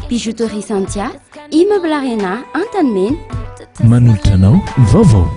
Bijouterie Santia, Immeuble Arena, Antanimena. Manolotra anao ny vaovao.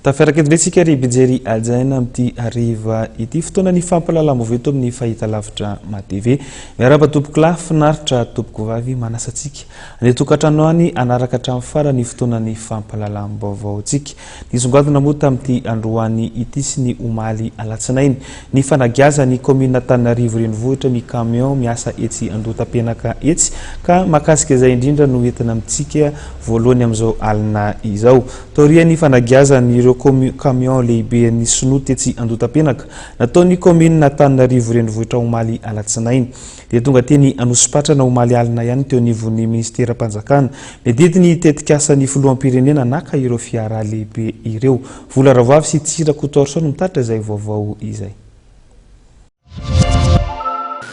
Tafiaraka eto indray tsika ry mpijery hajaina amin'ity hariva ity fotoana ny fampahalalam-baovao eto amin'ny fahitalavitra MATV. Miarahaba tompokolahy, finaritra tompokovavy manasa antsika any an-tokantrano any hanaraka hatramin'ny farany fotoanan'ny fampahalalam-baovaontsika. Nisongadina moa tamin'ity androany ity sy ny omaly alatsinainy ny fanagiazan'ny kaominina Antananarivo Renivohitra ny camion miasa etsy Andohatapenaka etsy ka mahakasika izay indrindra no entina amintsika voalohany amin'izao alina izao. Taorian'ny fanagiazan'ireo camion lehibe an'ny sinoa tetsy Andohatapenaka nataon'ny kaominina Antananarivo Renivohitra omaly alatsinainy dia tonga teny Anosipatrana omaly alina ihany teo anivon'ny minisiteram-panjakana miadidy ny tetikasan'ny filoham-pirenena naka ireo fiara lehibe ireo. Vola Ravoavy sy Tsihy Rakotoarison no mitatitra izay vaovao izay.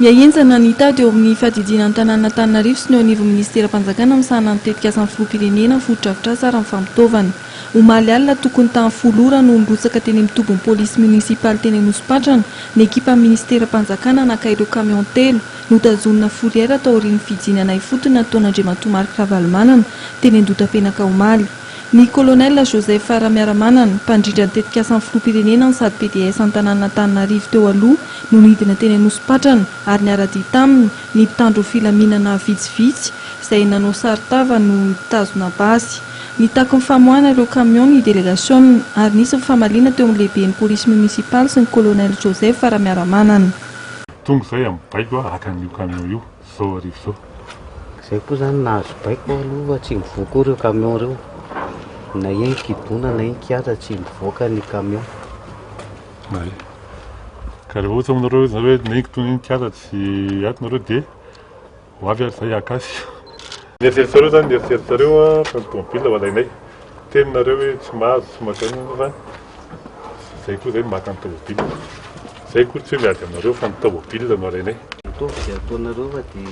Mihahenjana ny tady eo amin'ny fadidiana ny tanànan'Antananarivo sy ny eo anivon'ny minisiteram-panjakana misahana ny tetikasan'ny filoham-pirenena ny fotodrafitrasa ary ny fampitaovana. Omaly alina tokony tamin'ny folo ora no nirotsaka teny amin'ny tobin'ny polisy monisipaly teny Anosipatrana ny ekipan'ny minisiteram-panjakana naka ireo camion telo notazonina fourrière taorian'ny fijinana ifotony nataon'Andriamatoa Marc Ravalomanana teny Andotapenaka omaly. Ny Colonel Joseph Ramiaramanana, mpandrindra ny tetikasan'ny filoham-pirenena no sady pds an-tanànan'Antananarivo teo aloha no nidina teny Anosipatrana ary niara-dia taminy ny mpitandro filaminana vitsivitsy izay nanao saron-tava no nitazona basy. Nitaky ny famoahana ireo camion ny delegasiona ary nisy ny famaliana teo amin'ny lehiben'ny polisy monisipaly sy ny Colonel Joseph Ramiaramanana. Tonga izay amin'ny baiko haka an'io camion io zao hariva zao. Zay koa zany nahazo baiko aloha tsy mivoaka koa ireo camion ireo na eny kibona na eny kiaza tsy mivoaka ny camion. Ay. Ka rehefa ohatra aminareo zany hoe na eny kibona na eny kiaza tsy ato nareo dia ho avy ary zay haka azy. Ny eritreritrareo zany ny eritreritrareo fa ny tomobile ho alainay. Miteny nareo hoe tsy mahazo tsy maka inona fa zay koa zay maka ny tomobile. Zay akory tsy hoe miady aminareo fa ny tomobile no alainay. Ataovy izay ataonareo fa dia.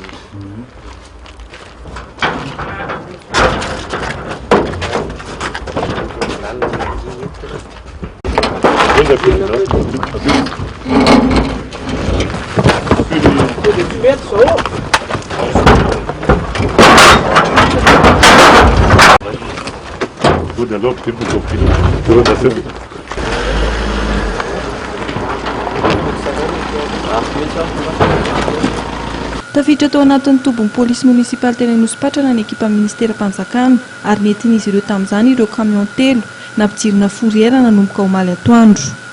Tafiditra tao anatin'ny tobin'ny polisy monisipaly teny Anosipatrana ny ekipan'ny minisiteram-panjakana ary nentin'izy ireo tamin'izany ireo camion telo nampijirina fourrière nanomboka omaly atoandro.